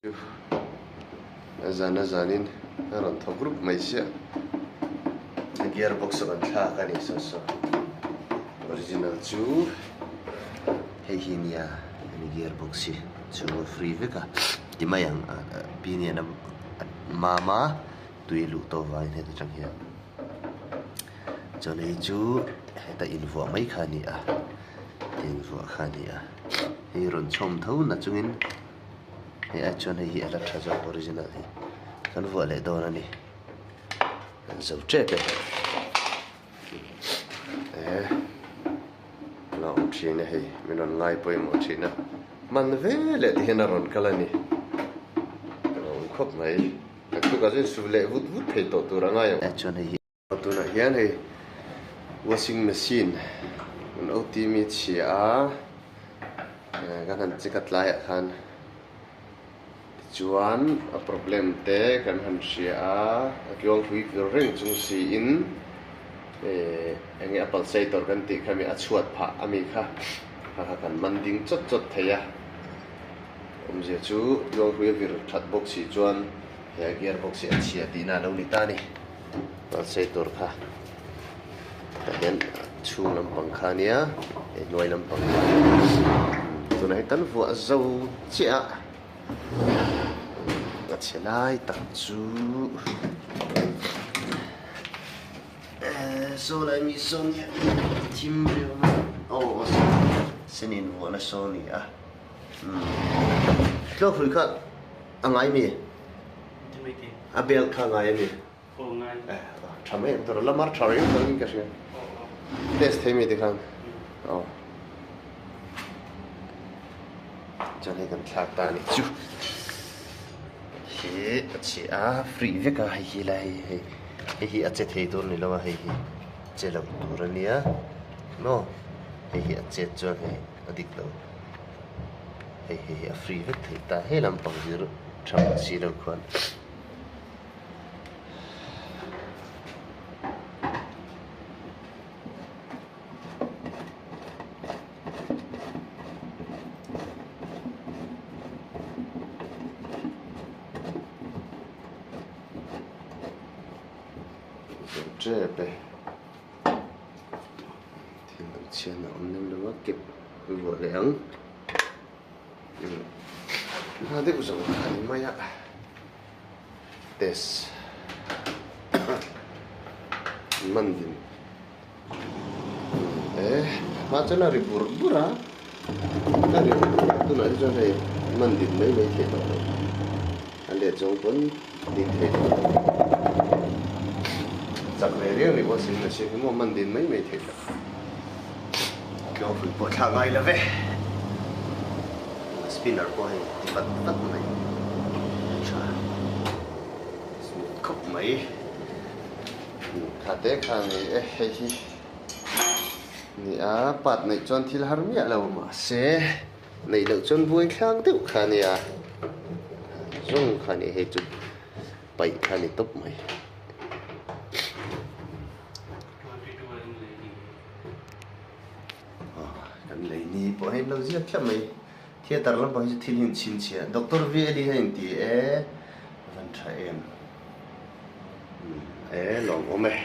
Chu a zan a zanin a rawn thawk rup mai chiah. A gear box a kan thlak a ni saw saw. Original chu hei hi nia hemi gear box hi chhung a free vek a ti mai ang pinion a mam a tui a luh tawh vangin heta tang hian chuan hei chu heta invuah mai kha a ni a invuah kha a ni a hei rawn chhawm tho na chungin. Hei ai chuan hei hi a la tha zawk original hi kan vuah leh dawn a ni kan zo tep e eh a lo awm thin a hei min rawn ngai pawimawh thin a hman ve leh ti hian a rawn kal a ni a lo awm khawp mai kan tukah chuan su leh vut vut thei tawh tur a ngai ang. Chuan hei hi. Tunah hian hei washing machine an OT mi chhia a kan han check a tlaiah khan tichuan a problem te kan han hria a a tluang hrui vir reng chung siin eh eng nge a pulsator kan tih kha mi a chhuat phah a mi kha kha kha kan man ding chawt chawt thei a awmzia chu tluang hrui a vir that bawk si chuan he a gear box hi a chhia tihna a lo ni ta a ni. Pulsator kha tah hian chhung lampang kha ania hei hnuai lampang kha tunah hian kan vuah zo chiah a a chhe lai tak chu ehh saw lai mi saw nia thim riau mai aw aw sen invuahna saw a ni a umm tluak hrui kha a ngai mi a belt kha a ngai a ni. Tha mai ang tur lamar tha reng chuan ka hria test thei mi te khan aw chuan hei kan thlak ta anih chu hi a chhi a free vek a hei hi la hei hei hei hi a che thei tur ni lo a hei hi che lo tur ania maw hei hi a chet chuan hei a dik lo hei hei hi a free vek thei ta he lampang zir tha si lo khuan. Tep e thil dang chhian a awm lem lo a kep ruah leh ang. Hma deuh zawng kha a ni mai a test man din e hma chuan a ri bur bur a a ri bur bur a tunah hi chuan hei man din mai mai theih tawh lo a let zawng pawn ding thei tawh lo chak ve riau ni pawh sin machine hi maw man din mai mai theih loh. Tlawhpui pawh thlak ngai lo ve. Spinner pawh hei ti vat vat mai. Tha smooth khawp mai. Kha te kha ni e hei hi ni a part neih chuan thil har miah lo mahse neih loh chuan buai thlak deuh kha nia zawng kha ni hei chu paih kha ni tawp mai. Kan lei ni pawh hei lo ziak thlap mai theatre lampang hi chu thil hi an chhinchhiah doctor V L hi a inti e a van tha em e lawm awm e.